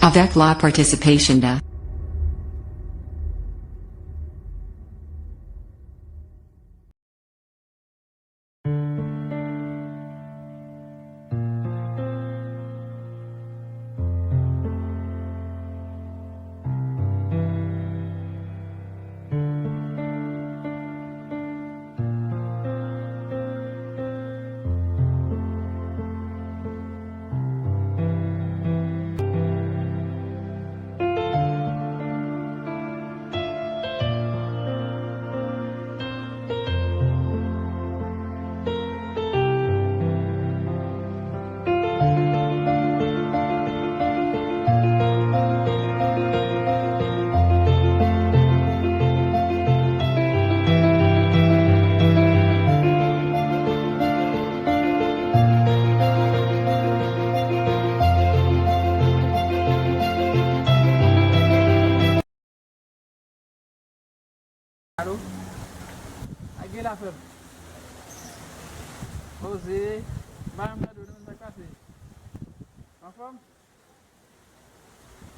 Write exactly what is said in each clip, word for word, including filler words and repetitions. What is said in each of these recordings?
Avec la participation de Alo? A gen la, frè m? Poze. M pa janm tande w non, sa k pase? Anfòm?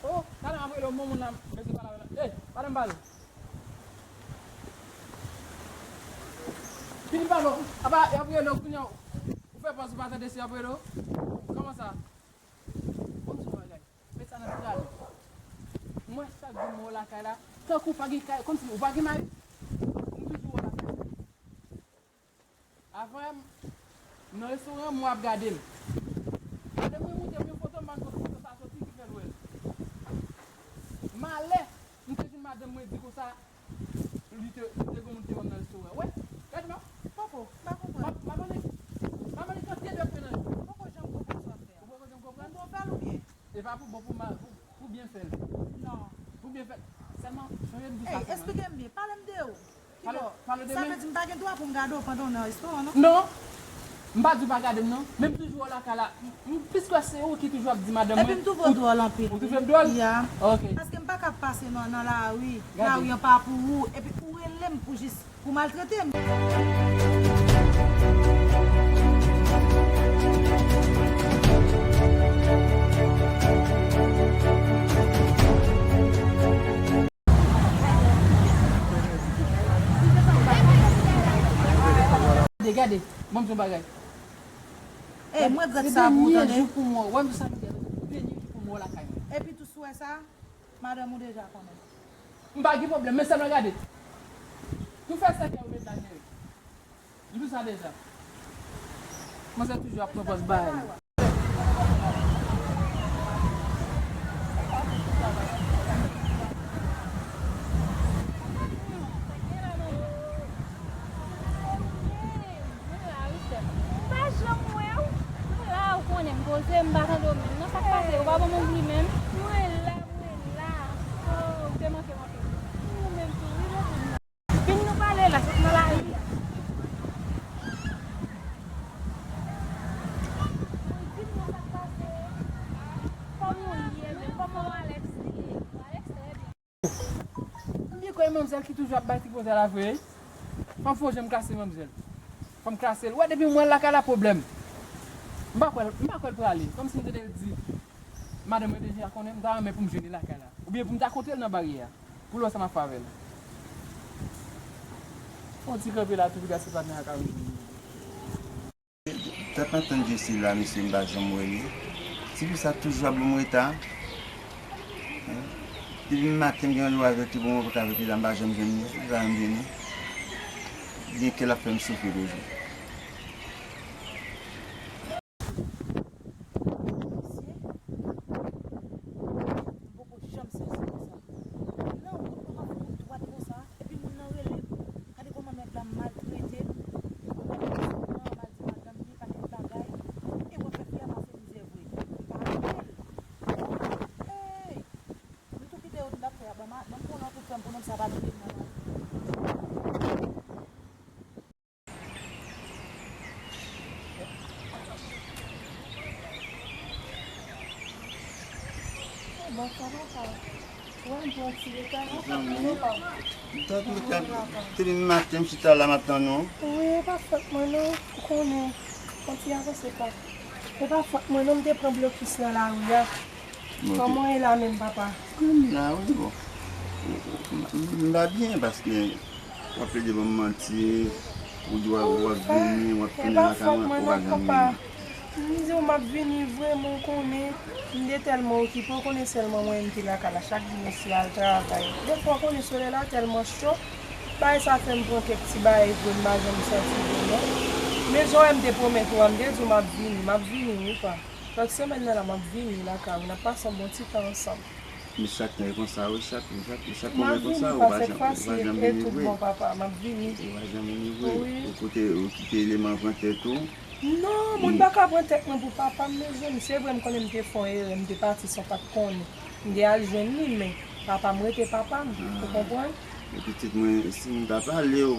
Oh, talè m ap rele w, bon moun la, m bezwen pale avè l. Ey, pale m pale. Fini pale w. Apa, y ap rele w kounye a, ou fè pòz ou pa tande si y ap rele w? Kòman sa? Bon, m di w yon bagay. Met sa nan pral. Mwen chak jou m wè w lakay la, tankou w pa gen kay, kòmsi ou pa gen mari. M toujou wè w lakay. Avan, nan restoran, mwen ap gade l. Madanm mwen montre m yon foto, m pa konn kot foto sa soti ki fè l wè l. Malè, m te jwenn madanm mwen di konsa, li te, li te gen moun te wè m nan restoran. Wè, gade non. Poko, m pa konprann. M ap, m ap mande, m ap mande kantite dòt mwen nan yo. Poko janm konprann sa w ap fè a. Ou poko janm konprann? Ou bon fè l oubyen? E pa pou bon pou mal, pou, pou byen fè l. Non. Pou byen fè l. Sèlman, chonje m di sa. Ey, esplike m byen. Pale m de ou. Pale, pale de mwen. Sa vle di m pa gen dwa pou m gade w pandan w nan restoran, non? Non. M pa di w pa gade m, non. Men m toujou wè w lakay la. M, m plis kwè se ou ki toujou ap di madanm mwen. Epi m twouve w dwòl anpil. Ou twouve m dwòl? Ya. Ok. Paske m pa ka pase nan, nan lari. Lari an pa pou ou. Epi ou rele m pou jis pou maltrete m. Gade, gade, ban m di w yon bagay. Ey, m regrèt sa pou ou, tande. Se dènye jou pou mwen wè m samdi a, dènye jou pou mwen lakay mwen. Epi tou sou wè sa, madanm ou deja konnen. M pa gen pwoblèm, men sèlman gade. Tou fè sa kè ou met la, cheri. M di w sa deja. Manzè toujou ap pran pòz bay. Mwen la, wi, sè. M pa janm wè w. Mwen la, ou konnen m poze, m pa tande w menm. Non, sa k pase? Ou pa ban m yon bri menm? Mwen la, mwen la. Oh, ou te manke m anpil. Ou menm tou, wi, bebe. Vin nou pale la, sot nan lari a. Di m non, sa k pase? Kòman w ye menm? Kòman Alex ye? Alex trè byen. M byen kwè e manmzèl ki toujou ap bay ti koze la vre. Fanm fò janm klase manmzèl. Fanm klase l. Wè, depi m wè l lakay la, pwoblèm. M pa kwè l, m pa kwè l prale. Kòmsi m tande l di, madanm mwen deja konnen, m ta renmen pou m jwenn li lakay la. Oubyen pou m ta kontre l nan baryè a. Pou l wè sa m ap fè avè l. Fè yon ti kanpe la tou, piga se patnè a ka vin. T ap antann Jesi la, mesye, m pa janm wè li. Tifi sa toujou ap ban m reta. Depi maten, m gen randevou avè l, te bon, mwen pa ka avè l la, m pa janm jwenn li, li pa janm vini. Gen kè l ap fè m soufri toujou. Mesye, m poko janm sezi konsa. Nan wout, ou ap fè yon dwat konsa, epi moun nan rele m. Gade kòman nèg la maltrete m. Ou wè m sou pran, m al di madanm li pakèt bagay. E w ap fè fi a pase mizè vre. M pa renmen l. Hey! M tou kite wout m t ap fè a, ban m, ban m pran yon tout tan pou nonm sa pa touye m nan lari. Bon, sa va, sa va. Wè, m pran ti reta, non? Mezanmi, m t ap, depi maten, m chita la, m ap tann ou. Wi, e pa fòt mwen, non. Ou konnen, yon ti avanse pa. E pa fòt mwen, non, m te pran blokis nan lari a. Kòman w ye la menm, papa? Mwen la, wi, bon. M, m, m pa byen paske w ap plede ban m manti, ou di w ap, w ap vini, w ap tounen lakay mwen, ou pa janm vini. M di w m ap vini vre, men w konnen, m te tèlman okipe, w konnen sèlman mwen menm ki lakay la, chak jou m osi al travay. Defwa, w konnen solèy la tèlman cho, bagay sa fè m pran kèk ti bagay vre, m pa janm santi byen, non. Men jan w wè m te pwomèt ou a, m te di w m ap vini, m ap vini, wi, pa. Lòt semèn nan la, m ap vini lakay ou, n ap pase yon bon ti tan ansanm. Men chak tan e konsa, wi, chak, chak, chak moman e konsa, ou pa janm, ou pa janm vini vre. M ap vini, pa, sèt fwa si e tout bon, papa, m ap vini. Ou pa janm vini vre. Wi. Ou kote, ou kite eleman pran tèt ou. Non, moun pa ka pran tèt mwen pou papa m, mezanmi. Se vre, m konnen m te fè yon erè, m te pati san pa t konnen. M te al jwenn li, men papa m rete papa m, ou konprann? Men pitit mwen, si m ta pale w,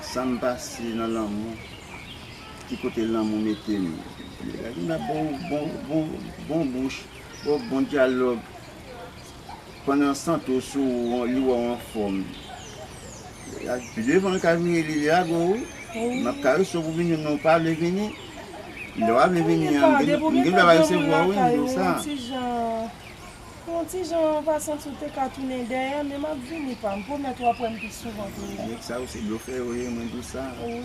sa m pase nan lanmou, ki kote lanmou mete m. Nèg la gen bon, bon, bon, bon bouch, bon, bon dyalòg. Pandan Santos ou, li wè w anfòm. Pi devan l ka vire, li lage w, wi. M ap karese w pou vini, men w pa vle vini. Lè w ap vle vini an, m gen, m gen dwa pa resevwa w, wi, m di w sa. Yon ti jan, yon ti jan, pa santi w te ka tounen dèyè, men m ap vini, pa. M pwomèt w ap wè m pi souvan ke la. Nèg sa yo se blofè yo ye, mwen di w sa. Wi.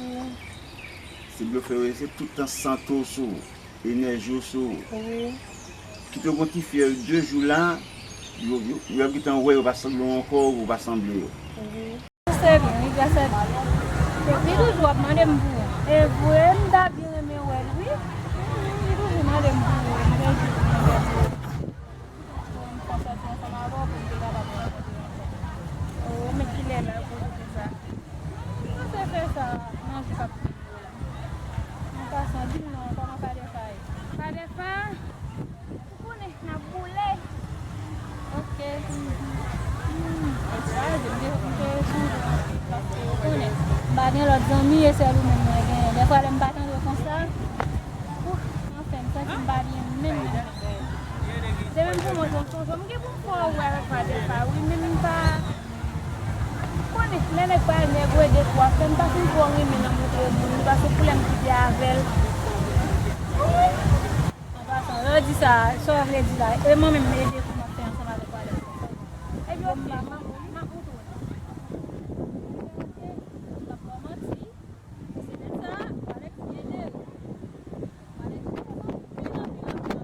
Se blofè yo ye, se tout tan Santos ou. Enèji w sou ou. Wi. Kite w gon ti fyèv de jou la, yo, yo, yo ap gentan wè yo pa sanble w ankò, ou pa sanble yo. Wi. Gras a Bondye, wi, gras a Bondye. Li toujou ap mande m pou ou. E vre, m ta byen renmen wè l, wi. Li toujou mande m pou ou, m toujou mande l. Pou m fè sòti ansanm avè w, pou m te kapab rankontre ansanm. O, men kilè l ap pwofite sa? Mwen panse fè sa nan jou k ap vini yo la. An pasan, di m non, kòman Fadefa ye? Fadefa, ou konnen, n ap boule. Ok. Hmm. E kouraje, m te, m te sonje anpil, paske ou konnen, m pa gen lòt zanmi, e sèl ou menm mwen genyen. Dèfwa, lè m pa tande w konsa, ouf, anfen, m santi m pa byen menm, menm. Se menm jan mwen, jan m sonje w, m gen pou m fè w wè avèk Fadefa, wi, men m pa konnen, lè nèg bay nèg rede kou ap fè m pa fin twò renmen nan montre moun li, paske pou lè m kite avè l. An pasan, lè w di sa, sa w vle di la? E mwen menm, ede kou m ap fè ansanm avèk Alex konsa. Epi, ok, m ap, m ap montre w. M p ap ba w manti. Se nèg sa, Alex byen jere. Alex byen anpil, anpil, anpil.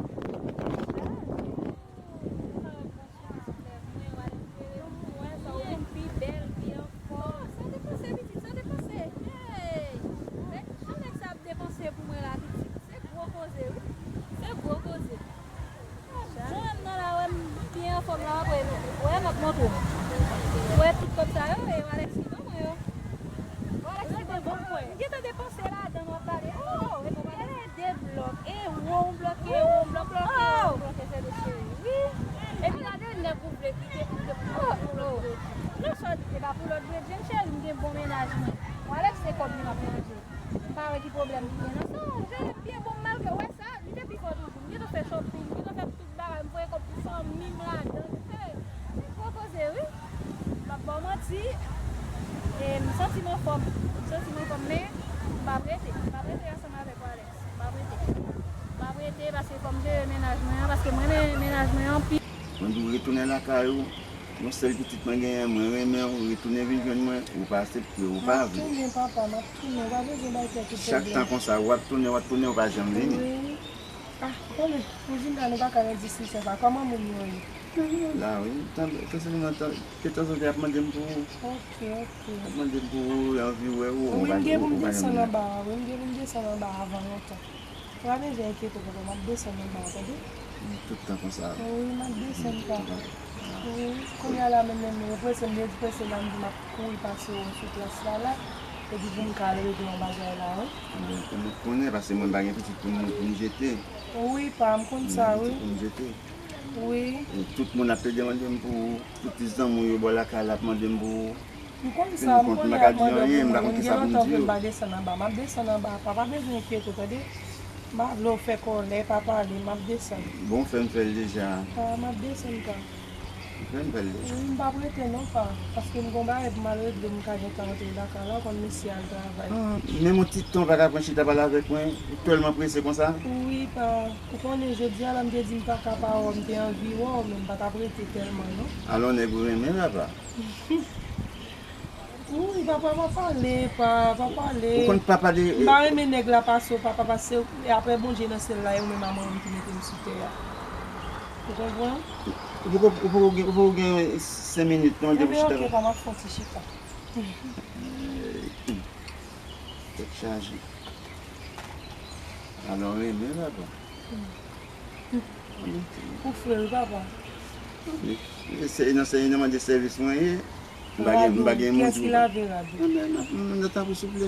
Ou ka wè m pran sou ti flèv mwen, Alex jere m, ou wè sa, ou vin pi bèl, pi anfòm. Sa depanse, pitit, sa depanse. Hey! Jan nèg sa ap depanse pou mwen la, pitit. Se gwo koze, wi. Se gwo koze. Jan w wè m nan la, wè m byen anfòm la, w ap wè, wè m ap montre w. Wè tout kòb sa yo, e Alex ki ban mwen yo. Alex ki ban mwen. M gentan depanse ladan l, w ap pale. Oh, epi w pale de blòk. E won blòk, e won blòk, blòk, e won blòk, e se de cheri. Wi. Epi gade nèg ou vle kite pou te pou lòt bredye. Non, sa e pa pou lòt bredye, m cheri, m gen bon mennaj mwen. Alex se kòb li m ap manje. M pa wè ki pwoblèm ki gen nan sa. Jere m byen, bon, malgre w wè sa, li te pi fò toujou. M gentan fè shopping, m gentan fè tout bagay, m voye kòb pou fanmi m ladan. Hey, gwo koze, wi. M p ap ba w manti, e m santi m anfòm. M santi m anfòm, men m p ap rete. M p ap rete ansanm avèk w, Alex. M p ap rete. M p ap rete paske fò m jere mennaj mwen an, paske m renmen mennaj mwen anpil. Mwen di w retounen lakay ou. Yon sèl pitit mwen genyen, mwen renmen w, retounen vin jwenn mwen, ou pa aksepte, ou pa vle. M ap tounen, papa, m ap tounen, ou pa bezwen bay tèt ou pwoblèm. Chak tan konsa, w ap tounen, w ap tounen, ou pa janm vini. Wi. Ah, tande, nou vin la, nou pa ka nan diskisyon sa. Kòman moun yo ye? La, wi, tande, se sèlman tan, ke tanzantan y ap mande m pou ou. Ok, ok. Y ap mande m pou ou, y anvi wè ou, ou pa, ou pa janm vini. Wi, m gen pou m desann anba a, wi, m gen pou m desann anba a avan lontan. Ou pa bezwen enkyete w, papa, m ap desann anba a, tande? Wi, tout tan konsa. Wi, m ap desann, pa. Wi, kounye a la menm, menm, menm, ou prese, m vle di prese la, m di m ap kouri pase w sou plas la, la, epi pou m ka al regle yon bagay la, wi. Ebyen, ou konnen, paske mwen pa gen pitit pou m, pou m jete. Wi, pa, m konn sa, wi. Mwen gen pitit pou m jete. Wi. E tout moun ap plede mande m pou ou, tout ti zanmi w yo bò lakay la ap mande m pou ou. M konn sa, m konnen y ap mande moun, m gen lontan vre m pa desann anba. M ap desann anba, pa, pa bezwen enkyete w, tande? M pa vle w fè kòlè, pa pale, m ap desann. Bon, fè m fè l deja. Pa, m ap desann, pa. Wi, m p ap rete non, pa. Paske m gon bagay pou m al regle, m ka gentan antre lakay la, ou konn mesye al travay. Ah, menm yon ti tan w pa ka pran chita pale avèk mwen, ou tèlman prese konsa? Wi, pa. Ou konnen jodi a la m te di m pa ka pa wè w, m te anvi wè w, men m pa t ap rete tèlman non. Alò nèg ou renmen, papa? Wi, papa, pa pale, pa, pa pale. Ou konn pa pale. M pa renmen nèg la pase w, papa, pase w, e apre Bondye nan syèl la, e ou menm a manman m ki mete m sou tè a. Ou konprann? Ou poko, ou poko gen, ou poko gen senk minit non, depi chita. Enben, ok, pa, m ap fè yon ti chita. Tèt chaje. Alò, renmen, papa. Ou fre wi, papa. Wi. Se nan, se nan mande sèvis mwen ye. M pa gen, m pa gen moun. Kiyès ki lave rad ou? Enben, m ap mande tanpri souple.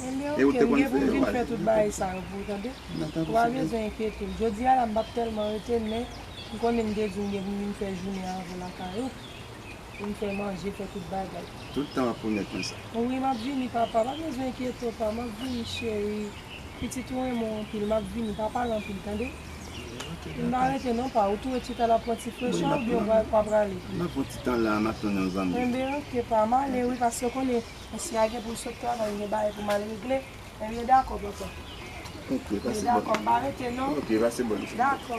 Enben, ok, m gen pou m vin fè tout bagay sa yo pou ou, tande. Ou pa bezwen enkyete w. Jodi a la, m p ap tèlman rete, men m konnen m te di w m gen pou m vin fè jounen avè w lakay ou. Pou m fè manje, fè tout bagay. Tout tan w ap pwomèt mwen sa. Wi, m ap vini, papa. Pa bezwen enkyete w, pa. M ap vini, cheri. Pitit ou renmen w anpil. M ap vini. Pa pale anpil, tande? M pa rete non, pa. Ou tou ret chita la pran ti frechè oubyen w ap prale? M ap pran ti tan la, m ap tann yon zanmi. Enben, ok, pa. M ale, wi, paske w konnen, mesye a gen pou l sot travay, m gen bagay pou m al regle. Enben, dakò, papa. Ok, pase bòn. Dakò, m pa rete non. Ok, pase bòn. Dakò.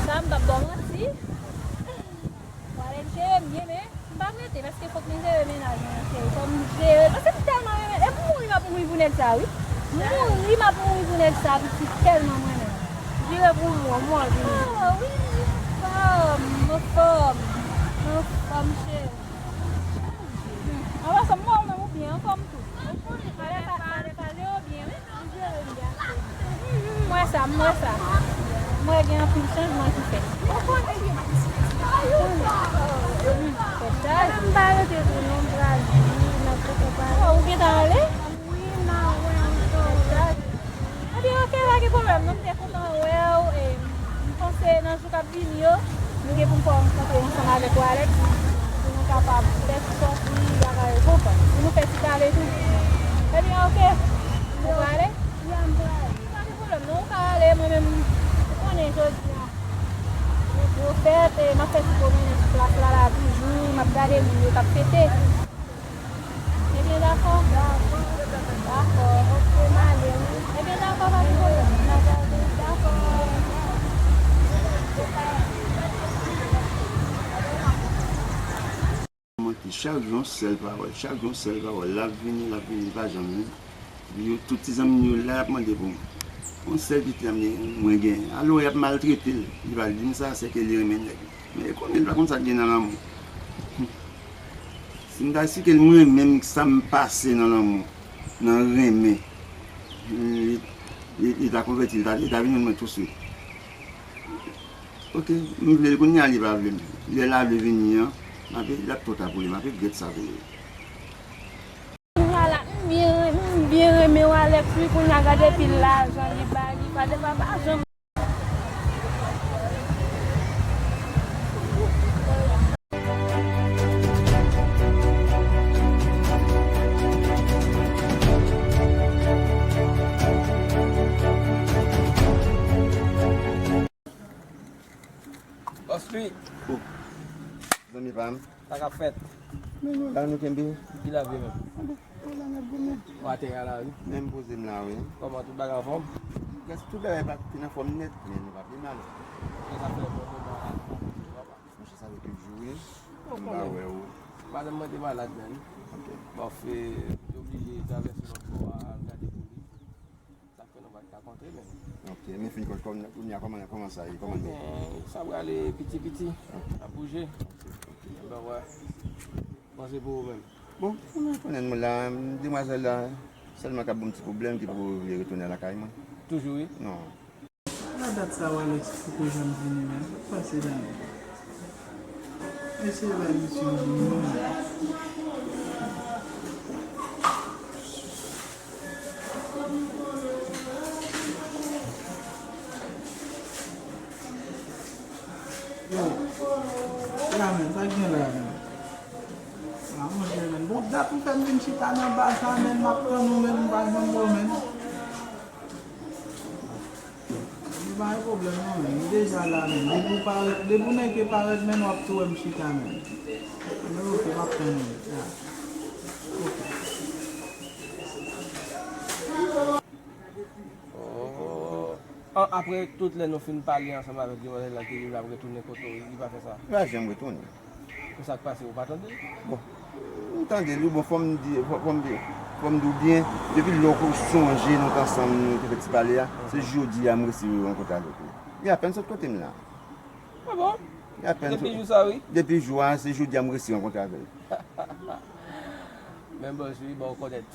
Sa m p ap ba w manti. Pwale m jere m byen, men m p ap rete, paske fòk mwen jere mennaj mwen an, cheri. Fò m jere, paske m tèlman renmen, e m mouri m ap mouri pou nèg sa, wi. M mouri m ap mouri pou nèg sa, pitit, tèlman m renmen l. Jere pou mwen, mwen vini. Ah, wi, anfòm, anfòm, anfòm, cheri. An pasan, m wè w menm ou byen anfòm tou. Ou konnen, pale pa, pale, pale w byen, wi. Ou jere m byen. M wè sa, m wè sa. M wè gen anpil chanjman ki fèt. Ou konnen. Fèt sa. M pa rete tou non, m pral di, m ap poko pale. Ou gentan ale? Wi, m a wè w tou. Ebyen, ok, pa gen pwoblèm non, m te kontan wè w, e m panse nan jou k ap vini yo, nou gen pou n fè yon rankontre ansanm avèk ou, Alex, pou nou kapab fè ti sòti, bagay yo kontan. Pou nou fè ti pale tou. Ebyen, ok. Ou prale? Ya, m prale. Pa gen pwoblèm non, ou ka ale, mwen menm, ou konnen jodi a. Yo fèt, e m ap fè ti pwomennen sou plas la, la toujou, m ap gade moun yo k ap fete. Ebyen, dakò. Dakò. Dakò, ok, m ale, wi. Ebyen, dakò, pa gen pwoblèm. Dakò. Manti, chak jou yon sèl pawòl, chak jou yon sèl pawòl. L ap vini, l ap vini, li pa janm vini. Yo, tout ti zanmi m yo la, y ap mande pou mwen. Yon sèl pitit zanmi mwen genyen. Alò, y ap maltrete l. Li pa di m sa, se ke li renmen nèg. Men konnen l pa konn sa k gen nan lanmou. Si m ta eksplike l mwen menm sa m pase nan lanmou, nan renmen, li, li, li ta konvèti, li ta, li ta vin jwenn mwen touswit. Ok, m vle l kounye a, li pa vle m. Lè l a vle vini an, m ap, l ap twò ta pou li, m ap regrèt sa pou li. Kounye a la, m byen, m byen renmen w, Alex, wi, kounye a gade pil lajan li bay, li pa, li pa, pa janm. Bòs Louis. Oh. Zanmi pa m. Sa k ap fèt? Men nou la, nou kenbe. Ki lavi menm? Anben, nou la n ap goumen. Ou atè a la, wi. Men m poze m la, wi. Kòman, tout bagay anfòm? Prèske tout bagay pa t fin anfòm nèt, men nou pa pi mal. Sa fè bon moman la. Monchè, sa fè kèk jou, wi. M pa wè w. Madanm mwen te malad, menm. Ok. Bon, fè, te oblije travèse lòt bò a, al gade pou li. Sa fè nou pa t ka kontre menm. Ok, men fin kòm, kòm, kounye a, kòman, kòman sa ye? Kòman nou? Ebyen, sa prale piti piti. Ok. N ap bouje. Ok, ok. Enben, wè. Panse pou ou menm. Bon, mwen konnen mwen la, demwazèl la, sèlman k ap ban m ti pwoblèm ki poko vle retounen lakay mwen. Toujou, wi. Non. Nan dat sa, Walex poko janm vini menm. Sa k pase la menm? Eseye bay misye yon vini non. Yo, la menm, sa k gen la menm? A, monchè, menm. Bon, dat ou fè m vin chita nan ba sa, menm, m ap tann ou, menm, m pa janm wè w, menm. Pa gen pwoblèm non, men nou deja la, men depi w parèt, depi w nèg yo parèt, men w ap tou wè m chita, men. Men oke, m ap tann ou. Ya. Oke. Oh. An, apre tout lè nou fin pale ansanm avèk demwazèl la ki li ap retounen kote w, li pa fè sa? Li pa janm retounen. Pou sa k pase, ou pa tande l? Bon, m tande l wi, bon, fò m di, fò, fò m di, fò m di w byen, depi lè w sonje nou t ansanm, nou te fè ti pale a, se jodi a m resi rankontre avèk li. Li apèn sot kote m la. Ah bon? Li apèn sot. Depi jou sa, wi. Depi jou a, se jodi a m resi rankontre avè l. Men bòs wi, bon, ou konèt.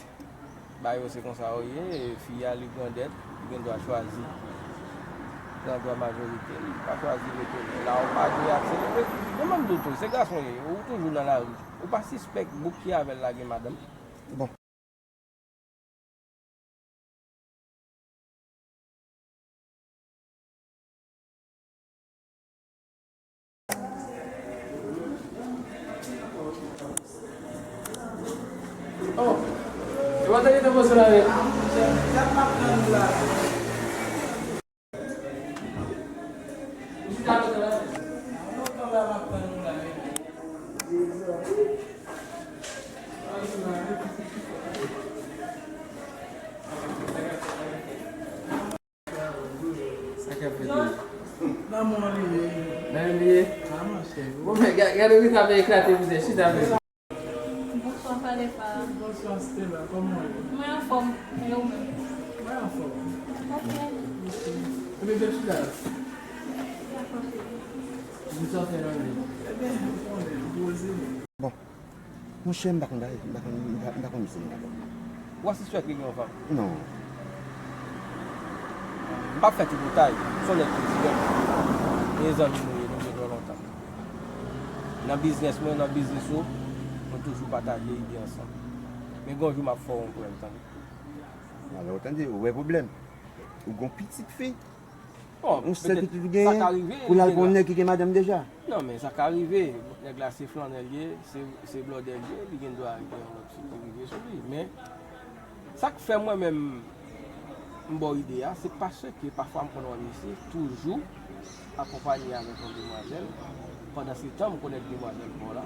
Bagay yo se konsa yo ye, fi a li grandèt, li gen dwa chwazi. Li gen dwa majorite, li pa chwazi retounen. La ou pa dwe akselere. Mwen menm tou tou, se gason ye, ou toujou nan lari. Ou pa sispèk boug ki avè l la gen madanm. Bon. Oh, e pa tande nan pòs la, men. Sa k ap fèt menm? Nan mwen li ye. Nan mwen li ye? A, monchè. Bon, men, ga-, gade Rita ap eklate mizè, chita menm. Bonswa, pale pa. Bonswa, Stella, kòman w ye? Mwen anfòm, e ou menm? Mwen anfòm. Ok. Ebyen, vin chita la. Dakò, cheri. Di sa w fè nan men. Ebyen, ou konnen, m poze. Bon. Monchè, m pa konn bagay, m pa konn, m pa, m pa konn misye non. W ap sispèk li gen yon fanm? Non. M p ap fè tripotay, se yon nèg ki dirèk. E zanmi nou ye, nou gen twò lontan. Nan biznis mwen, nan biznis ou, nou toujou pataje ide ansanm. Men gen yon jou m ap fè w yon prank, tande. Alò, tande, ou wè pwoblèm. Ou gon pitit fi. Bon, yon sèl pitit ou genyen, pou l al pran yon nèg ki gen madanm deja. Non, men sa ka rive. Nèg la se flannè l ye, se, se blòdè l ye, li gen dwa gen yon lòt fi ki rive sou li. Men, sa k fè mwen menm, m ba w ide a, se paske pafwa m konn wè misye toujou akonpanye avèk yon demwazèl, pandan se tan m konèt demwazèl pa w la.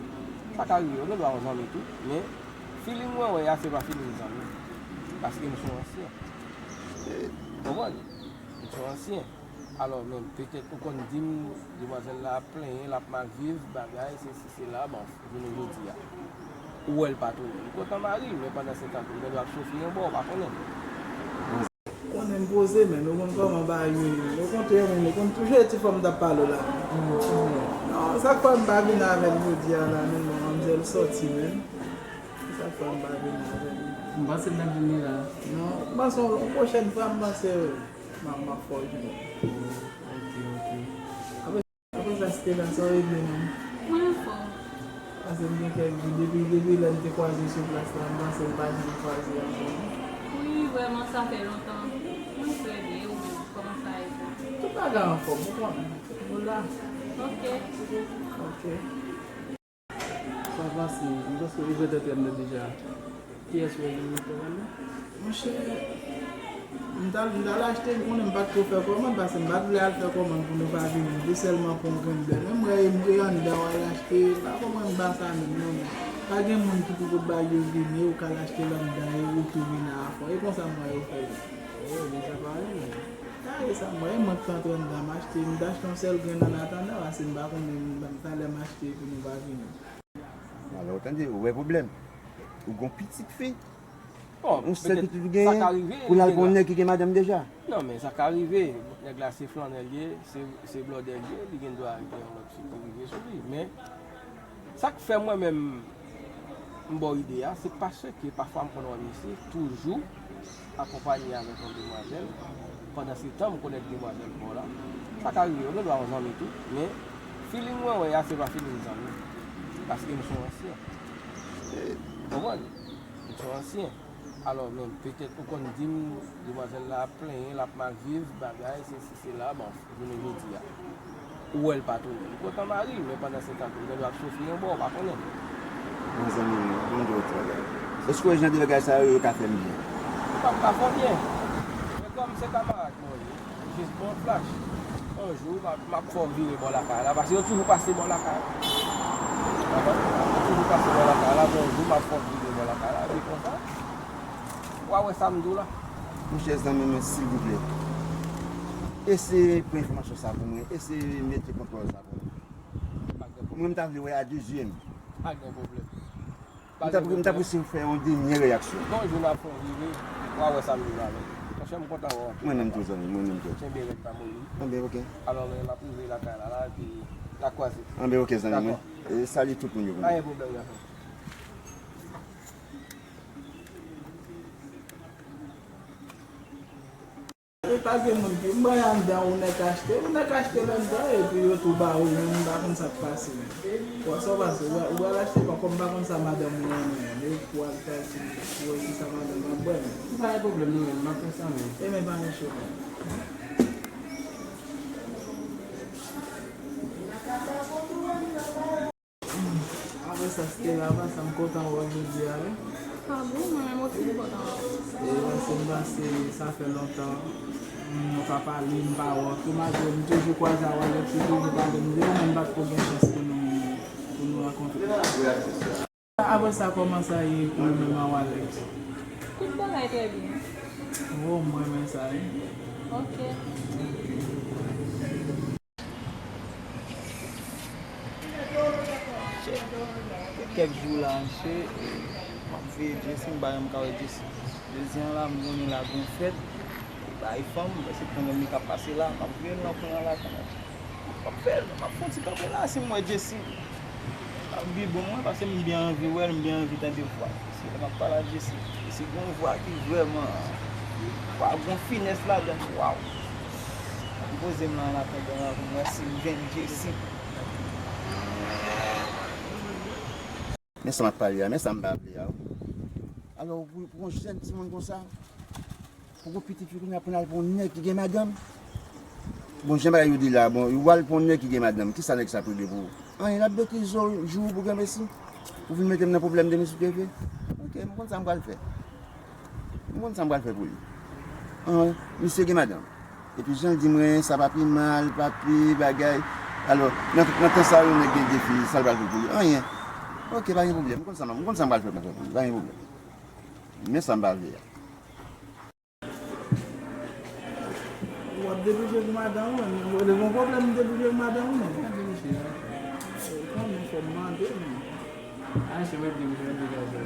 Sa ka rive, yo gen dwa yon zanmi tou, men feeling mwen wè a, se pa feeling zanmi. Paske m se yon ansyen. Ou konprann? M se yon ansyen. Alò, men, petèt ou konn di m, demwazèl la ap plenyen, l ap mal viv, bagay, sesi, sela, bon, jounen jodi a. Ou wè l pa tounen. Li kontan mari l, men pandan se tan tou, li gen dwa ap soufri anba, ou pa konnen. Konnen m poze, men, ou konn kòman bagay yo ye. Okontrè, men, ou konn toujou e ti fanm m t ap pale w la. Non, sa k fè m pa vin avè l jodi a la, men, manmzèl sòti, men. Sa k fè m pa vin avè l. M panse l t ap vini la. Non, m panse yon, yon pwochèn fwa, m panse, wi. M ap, m ap fè w jwenn. Ok, ok. Apre, apre sa, Stella, sa w regle menm? Mwen anfòm. Paske m gen kèk jou, depi, depi lè n te kwaze sou plas la, m panse n pa janm kwaze ankò, non? Wi, vrèman, sa fè lontan. Mwen trè byen, e ou menm, kòman sa ye pou ou? Tout bagay anfòm, ou konnen. Nou la. Ok. Ok. Sa pase, m panse ou jwenn tèt m nan deja. Kiyès ou wè vin nan tèt m nan? Monchè, m t al, m t al achte, ou konnen m pa t ko fè kòmann, paske m pa t vle al fè kòmann pou nou pa vini. M te sèlman pran yon grenn bè. Men m wè, m wè anndan w al achte, m pa konprann ba sa menm non, men pa gen moun ki pou pot bagay yo vini, ou k al achte l anndan e ou tou vini afon. E konsa m wè yo fè yo. Oh, men sa pa anyen menm. Sa e sa m wè, e mwen k antre anndan, m achte, m t achte yon sèl grenn annatandan, paske m pa konnen, m, talè m achte epi nou pa vini. Alò, tande, ou wè pwoblèm. Ou gon pitit fi. Bon, yon sèl pitit ou genyen, pou l al pran yon nèg ki gen madanm deja. Non, men sa ka rive. Nèg la se flannè l ye, se, se blòdè l ye, li gen dwa gen yon lòt fi ki rive sou li. Men, sa k fè mwen menm, m ba w ide a, se paske pafwa m konn wè misye toujou akonpanye avèk yon demwazèl, pandan se tan m konèt demwazèl pa w la. Sa ka rive, yo gen dwa yon zanmi tou, men feeling mwen wè a, se pa feeling zanmi. Paske m se yon ansyen. Ou konprann? M se yon ansyen. Alò, men, petèt ou konn di m, demwazèl la ap plenyen, l ap mal viv, bagay, sesi, sela, bon, jounen jodi a. Ou wè l pa tounen. Li kontan mari l, men pandan se tan tou, li gen dwa ap soufri anba, ou pa konnen. Mezanmi, bon Dye, travay. Èske w wè jan de bagay sa yo, yo ka fè m byen? Ou p ap ka fè w byen. Men kòm se kamarad mwen ye, jis Yon flash. Yon jou, m ap, m ap fè w vire bò lakay la, paske yo toujou pase bò lakay la. Konprann? Yo toujou pase bò lakay la, men yon jou, m ap fè w vire bò lakay la, epi konsa, w a wè sa m di w la. Monchè, zanmi mwen, silvouplè, eseye pran enfòmasyon sa pou mwen, eseye mete kontwòl sa pou mwen. Mwen, m ta vle wè a de zye m. Pa gen pwoblèm. M t ap, m t apresye w fè yon dènye reyaksyon. Bon, jou n ap fè yon vire, w a wè sa m di w la, men. Monchè, m kontan wè w ankò. Mwen menm tou, zanmi, mwen menm tou. Kenbe rèd pa moli. Anben, oke. Alò, men, m ap rive lakay la, la, epi n a kwaze. Anben, oke, zanmi mwen. Dakò. E, salye tout moun yo pou mwen. Pa gen pwoblèm, gason. E pa gen moun ki, m bay anndan, ou nèk achte, ou nèk achte anndan, epi yo tou ba ou, men m pa konn sa k pase, men. Bon, sa w pase, ou, ou al achte, bon, kòm m pa konn sa madanm ou renmen, men pou al fè ti, pou wè kisa madanm ap bwè, men. Pa gen pwoblèm, non, men, m ap fè sa, men. E men pa gen cho, men. Apre sa, Stella, apre sa, m kontan wè w jodi a, wi. Ah bon, mwen menm osi, m kontan wè w. E, paske m panse sa fè lontan, mm, nou pa pale, m pa wè w. Tou malgre m toujou kwaze avè w, li toujou pale m de ou, men m pa t ko gen chans pou nou, pou nou rankontre. Apre sa, kòman sa ye pou ou menm a Alex? Tout bagay trè byen. Oh, m renmen sa, wi. Ok. Kèk jou la, misye, e, m ap veye Jessy, m pa janm ka wè Jessy. Jodi a la, m konnen la gon fèt, e bay fanm, paske konn li k ap pase la, m ap veye l nan kwen an la kanmenm. M ap fè l, m ap fè yon ti kanpe la, si m wè Jessy ap bi bon mwen, paske m byen anvi wè l, m byen anvi tande vwa l. Se lè m ap pale ak Jessy. Jessy gen yon vwa ki vrèman, waw, gen yon finès ladan l, waw. M poze m la an atandan pou m wè si m jwenn Jessy. Men sa m ap pale a, men sa m pa vle a. Alò, pou, pou yon jèn timoun konsa, pou yon pitit fi kounye a pou n al pou yon nèg ki gen madanm. Bon, jan bagay yo di la, bon, ou al pou yon nèg ki gen madanm, kisa nèg sa ap regle pou ou? Anyen, l ap betize w jou pou gen mesi. Ou vin mete m nan pwoblèm de mesi w te fè. Ok, m konn sa m pral fè. M konn sa m pral fè pou li. Anyen, misye gen madanm. Epi jan l di mwen, sa pa pi mal, pa pi bagay. Alò, nan, nan tan sa yo, nèg gen de fi, sa l pral fè pou li? Anyen. Ok, pa gen pwoblèm. M konn sa m, m konn sa m pral fè pou li. Pa gen pwoblèm. Men sa m pa vle a. W ap debouje pou madanm ou menm. Ou gen yon pwoblèm debouje pou madanm ou menm? Mwen debouje, wi. Kanmenm, fò m mande, men. A, se mwen debouje, mwen degaje.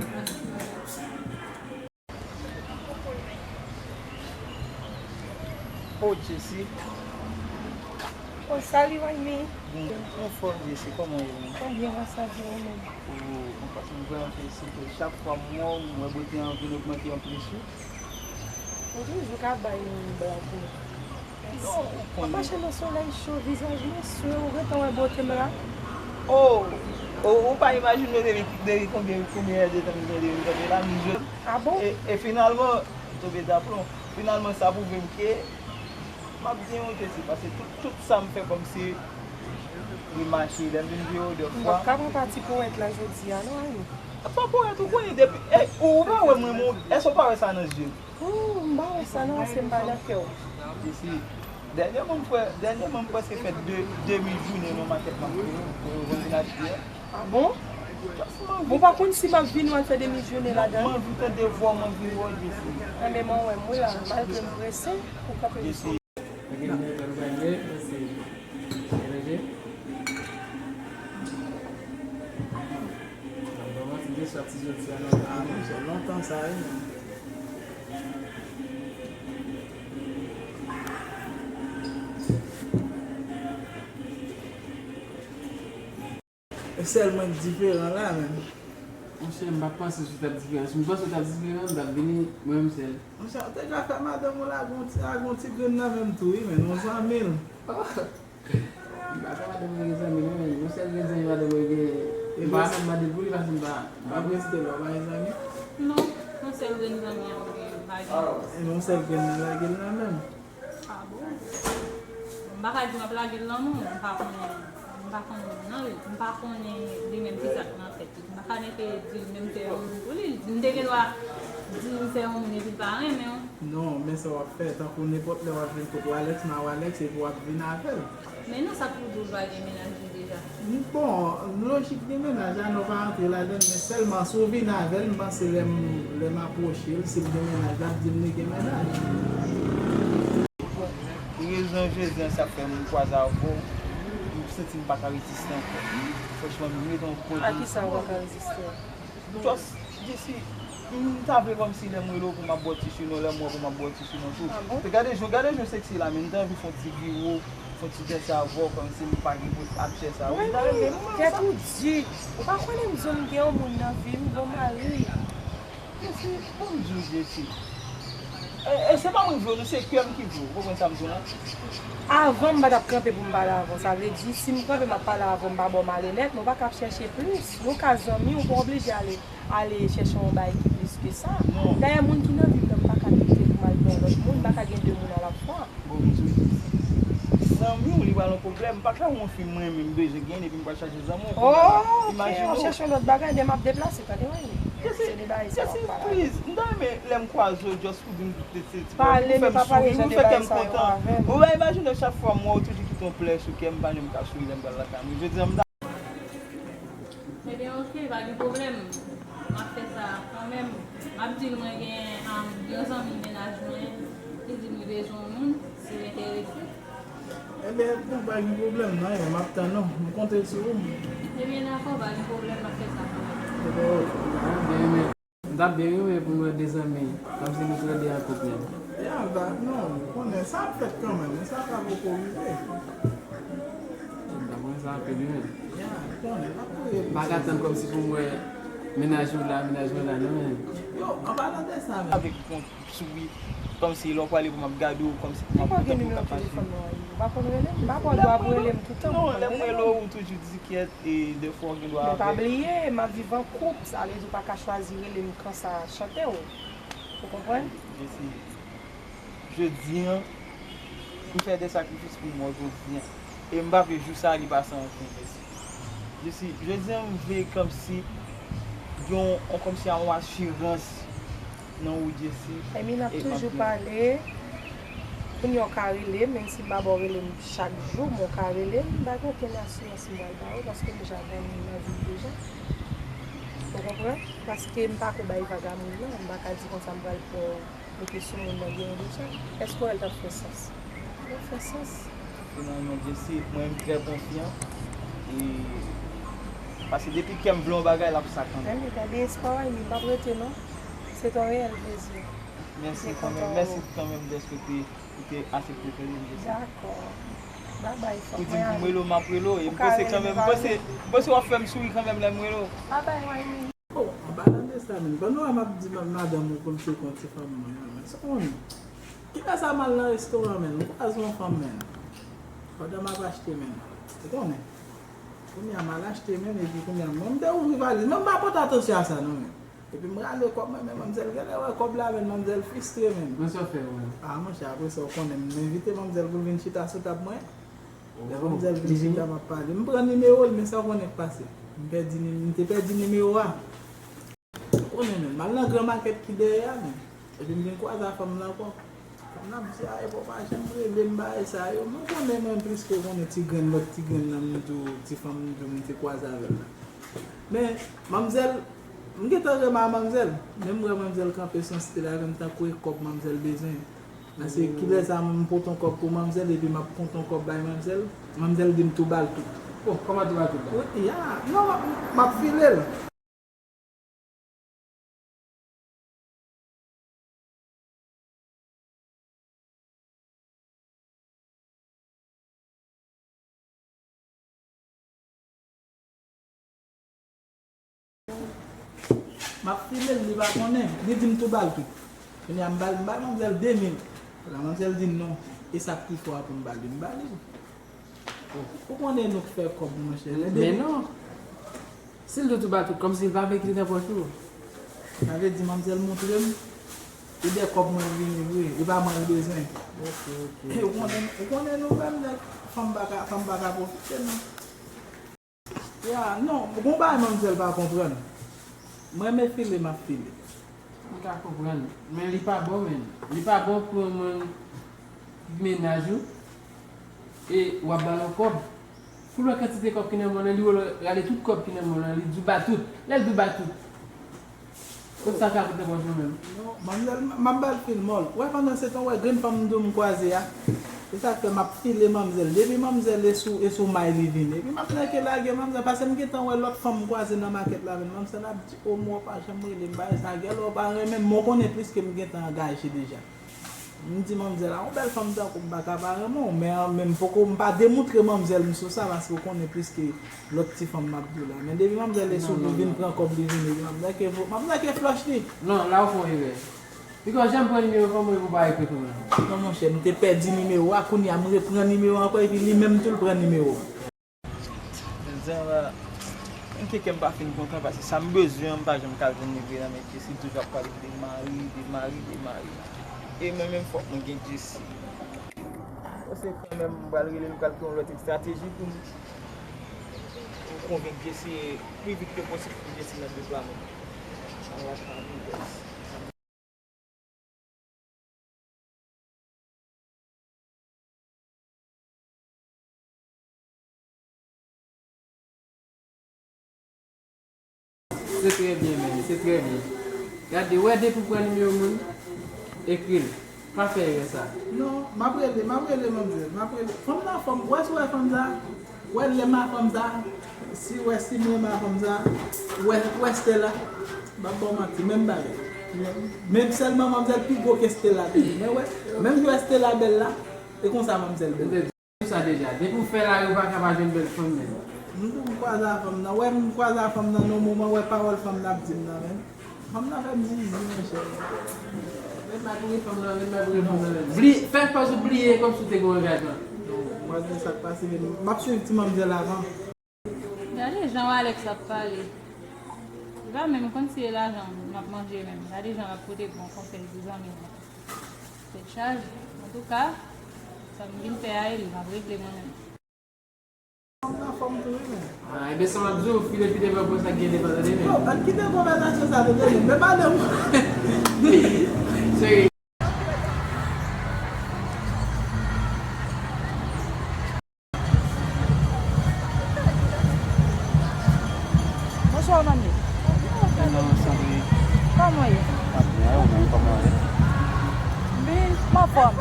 Oh, Jessy. Oh, salut, Wayne. Bon, anfòm, Jessy, kòman w ye menm? Mwen byen, gras a Dye, ou menm? Oh, anfòm, m vrèman felisite w. Chak fwa m wè w, m wè bote an vin ogmante anplis, wi. Ou toujou ka bay yon blag, wi. Non, ou konnen. Ap mache nan solèy cho, vizaj mwen swe, ou gentan wè bote m la? Oh, oh, ou pa imajine w depi, depi konbyen, konbyen èdtan m gen depi m kanpe la, m jwenn. Ah bon? E, e finalman, m tonbe daplon. Finalman, sa pwouve m ke m ap gen yon Jessy, paske tout, tout sa m fè kòmsi li mache, lè m vin vire w de fwa. M p ap ka pran pati powèt la jodi a, non, Wayne. Pa powèt, ou konnen depi, e, ou pa wè mwen, mwen, èske w pa wè sa nan je m? Ooh, m pa wè sa non, se m pa nan kè w. Jessy, dènyèman m kwè, dènyèman m prèske fè de, demi jounen nan makèt m ap fè pou yo vann vin achte a. Ah bon? Just m anvi. Ou pa konn si m ap vini w al fè demi jounen ladan l? M anvi tande vwa w, m anvi wè w, Jessy. Enben, mwen wè m wi la, malgre m prese, ou kanpe m sou. Jessy. Bon, mwen ti de sòti jodi a, non. Ah, non, se lontan sa, wi, non. E sèl mwen k diferan la, menm. Monchè, m pa t panse si w t ap diferan. Si m panse w t ap diferan, m t ap vini mwen menm sèl. Monchè, ou te ka fè madanm ou lage yon ti, lage yon ti grenn nan menm tou, wi, menm, yon zanmi l. Oh! M pa ka madanm mwen gen zanmi, non, men yon sèl grenn zanmi madanm mwen gen. M pa janm mande pou li, paske m pa, m pa. Apre Stella, ou pa gen zanmi? Non, yon sèl grenn zanmi an m gen, m pa gen. E yon sèl grenn nan lage l nan menm. Ah bon? M pa ka di m ap lage l nan men w, m pa konnen, m pa konnen non, m pa konnen li menm kisa k nan tèt li. M pa ka nèke di l men m fè yon moun pou li, m te gen dwa di l m fè yon moun epi l pa renmen w. Non, men sa w ap fè, tankou nenpòt lè w ap vin kot Walex, ma Walex, epi w ap vin avè l. Men non, sa pou di w pa gen mennaj li deja. Bon, lojik de mennaj la, nou pa antre ladan l, men sèlman si w vin avè l, m panse lè m, lè m apwoche l, si l gen mennaj, l ap di m li gen mennaj. Rezon jodi an sa fè m kwaze avè w, m santi m pa ka reziste ankò. Franchman, m ret ankò. A kisa w pa ka reziste? Just, Jesi, m ta vle kòmsi lè m rele w pou m ap bò ti chinon, lè m wè w pou m ap bò ti chinon tou. Ah bon? Gade jan, gade jan w seksi la, men m ta anvi fè yon ti viro, fè yon ti danse avè w, kòmsi m pa gen pou ap chè sa. Ou ta renmen mwen Tèt sa. Ou di. Ou pa konnen m di w m gen yon moun nan vi m, bon mari. Jesi, bon m di w Jesi. E, e se pa mwen ki vle w, non, se kè m ki vle w. Ou konprann sa m di w la? Avan m pa t ap kanpe pou m pale avè w. Sa vle di, si m kanpe m ap pale avè w, m pa ba w malonèt, men w pa ka ap chèche plis. Nou ka zanmi, ou pa oblije ale, ale chèche yon bagay ki plis ke sa. Non. Dayè, moun ki nan vi m nan, m pa ka kite pou m al pran yon lòt moun, m pa ka gen de moun alafwa. Bon, m di w Jesi. Zanmi w, li pral yon pwoblèm. M pa ka wè yon fi m renmen, m bezwen gen, epi m pral chache zanmi w. Oh, ok, Imajine w w. Chèche yon lòt bagay, men m ap deplase, tande, wi. Se de bagay sa w ap pale. Jesi, please, m ta renmen lè m kwaze w, just pou di m tout se ti Pale, pou fè men m pa pale souri, jan pou de fè kè bagay m sa yo kontan. Avè m. Ou pa imajine chak fwa m wè w toujou kite yon plè sou kè m, pa menm ka souri lè m pral lakay mwen. Jodi an m ta. Ebyen, oke, pa gen pwoblèm. M ap fè sa kanmenm. M ap di l mwen gen um, yon zanmi mennaj mwen ki di m li bezwen yon moun, si w enterese. Ebyen, bon, pa gen pwoblèm, non, m ap tann ou. M konte sou ou. Ebyen, dakò, pa gen pwoblèm, m ap fè sa kanmenm. Ebyen, oke. Byen renmen. M t ap byen renmen pou n wè de zanmi, kòmsi nou tou lè de an koup menm. Ya, ba, non, ou konnen sa ap fèt kanmenm, men sa pa poko rive. M t ap renmen sa anpil, wi, menm. Ya, ou konnen, n ap voye. M pa ka tann kòmsi pou m wè mennaj ou la, mennaj mwen la, non, menm. Yo, an palan de sa, menm. Avèk yon souri, kòmsi lè w prale pou m ap gade w, kòmsi pou m ap Ou pa gen kontan pou w nimewo ka pase. Telefòn mwen, ou pa konn rele m? M pa kwè w dwe ap rele m tout tan. Non, lè m rele w, ou toujou di kyèt, e dèfwa w gen dwa Men pa avèk. Bliye, m ap viv an koup, sa vle di w pa ka chwazi rele m kansa chante w. Ou konprann? Jesi, jodi an, m fè de sakrifis pou m wè w jodi an. E m pa vle jou sa a li pase anfen, Jesi. Jesi, jodi an, m vle kòmsi yon, yon kòmsi yon asirans nan ou, Jesi. Emi, n ap toujou pale. Kounye a w ka rele m, menm si m pa ba w rele m chak jou, men w ka rele m. M pa gen okenn asirans m pral ba ou, paske m deja gen yon moun nan vi m deja. Ou konprann? Paske m pa ko bay vag a moun nan, m pa ka di konsa m pral pran mete sou moun nan gen yon deja. Èske w wè l t ap fè sans? L ap fè sans. Finalman, Jesi, mwen m trè konfyan. E, paske depi kè m vle yon bagay, l ap sa kanmenm. Emi, pa bliye espwa w, Emi, m p ap rete non. Se te yon reyèl plezi. Mèsi kanmenm, mèsi kanmenm dèske w te, ou te aksepte rele m, Jesi. Dakò. Babay, fòk Ou di m pou m rele w, m ap rele w. E m panse kanmenm, m panse, m panse w ap fè m souri kanmenm lè m rele w. Babay, Emi. Oh, an palan de sa, menm, pandan w wè m ap di ma-, madanm ou pou l cheke yon ti fanm mwen an, men sa w konnen. Kilè sa m al nan restoran, menm, m kwaze yon fanm, menm. Pandan m ap achte, menm. Ou konnen. Kounye a m al achte, menm, epi kounye a, mwen, m te ouvri valiz, men m pa pote atansyon a sa, non, menm. Epi m rale kòb mwen, men manmzèl genlè wè kòb la, menm, manmzèl fristre, menm. Men sa w fè, ou menm? Ah, monchè, apre sa, ou konnen, m envite manmzèl pou l vin chita sou tab mwen. Lè manmzèl vin chita, m ap pale. M pran nimewo l, men sa w konnen k pase. M pèdi ni-, m te pèdi nimewo a. Ou konnen, menm, m al nan gran makèt ki dèyè a, menm. Epi m vin kwaze a fanm nan ankò. Fanm nan ap di, a, epa w pa janm rele m, bagay sa yo. Mwen konnen, mwen, pliske w konnen ti grenn, lòt ti grenn nan, m di w, ti fanm, m di w, m te kwaze avè l la. Men, manmzèl, m gentan renmen a manmzèl. Men m wè manmzèl kanpe sou yon stil avè m tankou e kòb manmzèl bezwen. Paske kilè sa m pote yon kòb pou manmzèl epi m ap konte yon kòb bay manmzèl, manmzèl di m tou ba l tout. Oh, kòman tou ba l tout la? Wi, ya, non, m ap, m ap file l. M ap file l, li pa konnen. Li di m tou ba l tout. Kounye a m ba l, m ba manmzèl de mil. La manmzèl di non. E sa k pi fò a pou m ba li, m ba li. Ou konnen nou k fè kòb, monchè. Lè de- Men non. Si l di w tou ba l tout, kòmsi l pa vle kite nan pòch ou. Sa vle di manmzèl montre m, e de kòb mwen vini vre, e pa mwen l bezwen. Ok, ok. Ou konnen, ou konnen nou menm nèg, fanm pa ka, fanm pa ka pwofite non. Ya, non, gon bagay manmzèl pa konprann. Mwen renmen file, m ap file. M ka konprann, men li pa bon, menm. Li pa bon pou yon moun ki mennaj ou, e w ap ba l yon kòb. Pou l wè kantite kòb ki nan men w lan, li wè l rale tout kòb ki nan men w lan, li di w ba tout. Lè l di w ba tout, kot sa ka koute pòch ou menm? Non, manmzèl, m ap ba l fil mòl. Ou wè, pandan se tan, ou wè grenn fanm m di w m kwaze a? Se sa k fè m ap file manmzèl. Depi manmzèl e sou, e sou may li vini. Epi m ap nèke lage manmzèl, paske m gentan wè lòt fanm m kwaze nan makèt la, men manmzèl ap di, "O, mwen, w pa janm rele m, bagay sa, gèlè w pa renmen m, men w konnen plis ke m gentan angaje deja." M di manmzèl a, "Yon bèl fanm tankou m pa ka pa renmen w," men, men m poko, m pa demontre manmzèl m sou sa, paske w konnen plis ke lòt ti fanm m ap di w la. Men depi manmzèl e sou li vin pran kòb li vin, epi manmzèl ke, manmzèl ke flòch li. Non, la ou fè yon erè. Piga w janm pran nimewo fanm mwen pou w pa ekri pou mwen. Non, monchè, m te pèdi nimewo a, kounye a m repran nimewo ankò, epi li menm tou l pran nimewo a. Jan la, m kwè kè m pa fin kontan, paske sa m bezwen an, m pa janm ka jwenn li vre nan men Jesi, li toujou ap pale de mari, de mari, de mari. E mwen menm, fòk mwen gen Jesi. Paske kanmenm, m pral rele l, m pral gen yon lòt estrateji pou m konvenk Jesi, pi vit ke posib pou Jesi nan deplwaman. An la, sa pi vit. Se trè byen, menm, se trè byen. Gade, wè, depi w pran nimewo moun, ekri l. Pa fè erè sa. Non, m ap rele, m ap rele manmzèl, m ap rele. Fanm nan fò m, wè si w wè fanm sa. Wè lè m a fanm sa, si wè si m renmen a fanm sa, wè, wè Stella, m ap ba w manti, menm bagay. Men sèlman manmzèl pi gwo ke Stella toujou. Men wè, menm jan wè Stella bèl la, e konsa manmzèl bèl. M te di w sa deja, depi w fè lari, ou pa ka pa jwenn bèl fanm menm. M tou m kwaze a fanm nan, wè m kwaze a fanm nan nan moman, wè pawòl fanm nan ap di m nan menm. Fanm nan fè m zizi, monchè. Ret la pou ret fanm nan, ret la pou ret fanm nan. Bli-, fè kòz ou bliye kòmsi w te gen yon angajman. Mwen di sa k pase, m ap swiv ti manmzèl avan. Gade jan Alex ap pale. Li pa menm konn si e lajan m ap manje menm. Gade jan l ap pote bon konsèy pou zanmi l. Tèt chaje. Antouka, sa m vin fè a, e li m ap regle mwen menm. Fanm nan fò m tou wi, men. Ah, enben, sa m ap di w, file pi devan pou sa k gen devan, tande, men. Yo, ann kite konvèsasyon sa, tande, men. Men pa de mwen. Serye. Bonswa, manmi. Kòman w ye? Mwen byen, ou menm, kòman w ye? Byen, m anfòm.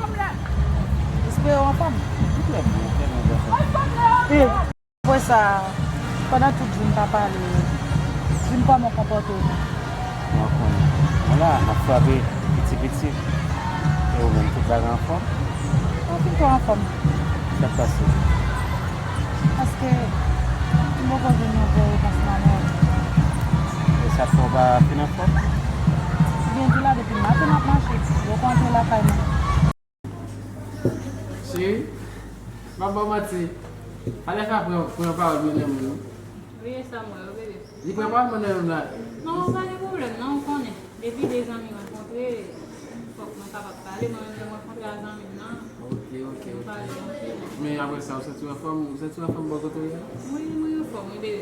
Espere w anfòm. Trè byen, trè byen, bonswa. Apre sa, pandan tout jou n pa pale, di m kòman w konpòte w. Mwen konnen. Mwen la, m ap frape piti piti. E ou menm, tout bagay anfòm? Mwen fin twò anfòm. Sa k pase? Paske m poko jwenn yon vrè repons nan men w. E sa k fè w pa fin anfòm? Byen di la, depi maten m ap mache, m poko antre lakay mwen. Cheri, m ap ba w manti. Alèf ap pran, pran pawòl mwen nan men w. Wi, e sa m wè, wi, bebe. Li pran pawòl mwen nan men w la. Non, pa gen pwoblèm, non, ou konnen. Depi de zanmi rankontre, fòk mwen kapab pale. Mwen menm, lè m rankontre a zanmi m nan, ok, ok, m pale anpil. Men apre sa, ou santi w anfòm, ou santi w anfòm bò kote w ye a? Wi, mwen anfòm, wi, bebe.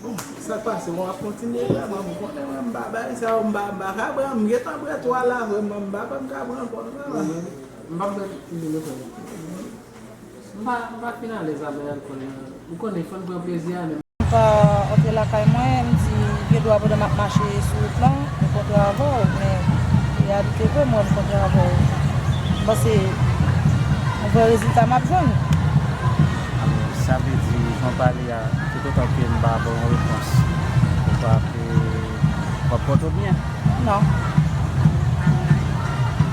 Bon, sa k pase, bon, w ap kontinye vrèman, m konnen mwen, m pa bay sa yo, m pa, m pa ka pran, m gentan pran twa la, vrèman, m pa kwè m ka pran ankò, non, vrèman. M p ap pran pil de lòt. M pa, m pa fin alèz avè alkòl la. Ou konnen, fò n pran plezi a, men. M pa antre lakay mwen, m di, gen dwa pandan m ap mache sou wout lan, m kontre avè w, men reyalite vre, m wè m kontre avè w. M panse yon vrè rezilta m ap jwenn. Alò, sa vle di, jan w pale a, toutotan ke m pa ba w yon repons, ou pa pe, w ap pòte w byen? Non.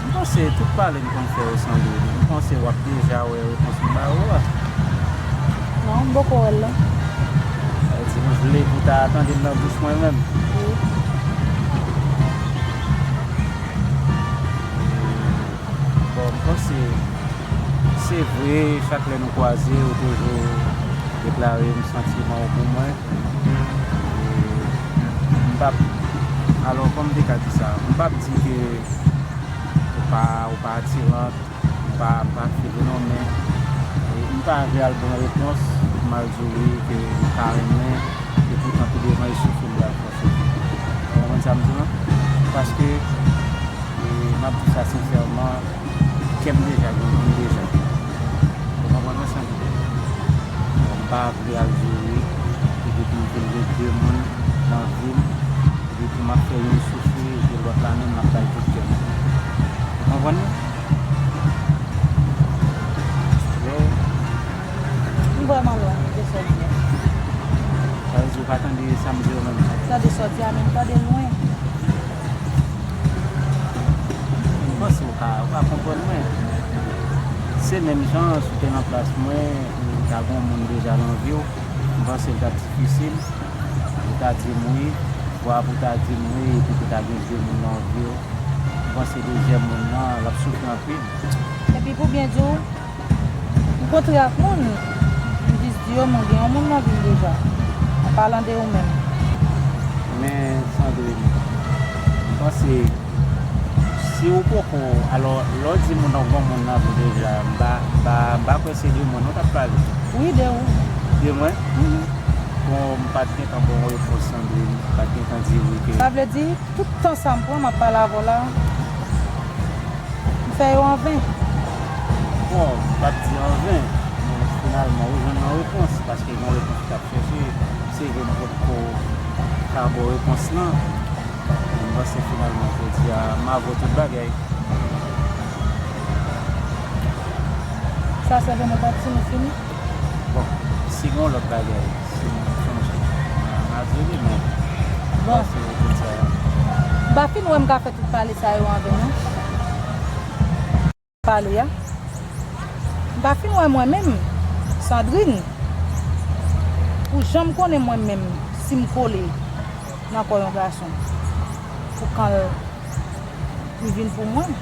M panse tout pale m konn fè yo sanble. M panse w ap deja wè repons m ba ou a. Non, m poko wè l non. Sa vle di ou vle pou ta tande l nan bouch mwen menm. Wi. Bon, m panse, se vre, chak lè nou kwaze, ou toujou deklare m santiman w pou mwen. E m p ap, alò, kòman m te ka di sa? M p ap di ke ou pa, ou pa atiran, m pa, m pa fil ou non, men, e, m pa vle al ba w repons, pou m al di w wi, ke m pa renmen, e poutan pi devan, e soufri m pral fè soufri. Ou konprann sa m di w lan? Paske, e, m ap di sa sensèman, kè m deja gen moun deja. Ou konprann mwen, Sandrine? Bon, m pa vle al jere, epi pou m vin gen de moun nan vi m, epi pou m ap fè youn soufri, epi lòt la menm, m ap bay tout kè m. Ou konprann mwen? Yo. M vrèman lwen de sa w di a. Sa vle di ou pa tande sa m di yo menm? Tande sa w di a, men m tande lwen. M panse ou ka, ou ka konprann mwen. Se menm jan, si w te nan plas mwen, ou ta gen yon moun deja nan vi w, m panse l t ap difisil pou w ta di m wi, vwa pou w ta di m wi, epi pou w ta gen de moun nan vi w. M panse dezyèm moun nan, l ap soufri anpil. Epi pou byen di w, m kontre ak moun, m jis di yo, "Mwen gen yon moun nan vi m deja." An palan de ou menm. Men, Sandrine, m panse, si ou poko, alò, lè w di moun nan gen yon moun nan vi w deja, m pa, m pa, m pa kwè se de mwen nou t ap pale. Wi, de ou. De mwen? Mhm. Bon, m pa t gentan ba w yon repons, Sandrine. M pa t gentan di wi ke. Sa vle di, tout tan sa m pran, m ap pale avè w la, m fè yo an ven. Bon, m p ap di an ven, men finalman, ou jwenn yon repons, paske gen yon repons ou t ap chèche. Se vre m potko ka ba w repons lan, men m panse finalman, jodi a, m avè w tout bagay. Sa sèlman nou pati, nou fini? Bon, si gen yon lòt bagay, si nou sonje, m a di w li, men m panse tout sa. M pa fin wè m ka fè tout pale sa yo anvè non. Pale a. M pa fin wè mwen menm, Sandrine, pou jan m konnen mwen menm, si m kole nan kò yon gason, pou kan l li vin pou mwen.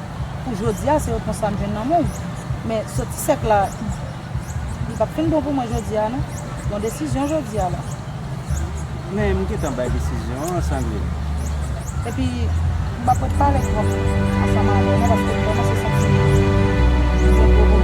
Pou jodi a, se repons sa m jwenn nan men w. Men soti sèk la, li p ap fin bon pou mwen jodi a non. Yon desizyon jodi a la. Men m gentan bay desizyon an, Sandrine. Epi, m p ap ret pale twòp ansanm avè w non, paske m kòmanse santi m gen gwo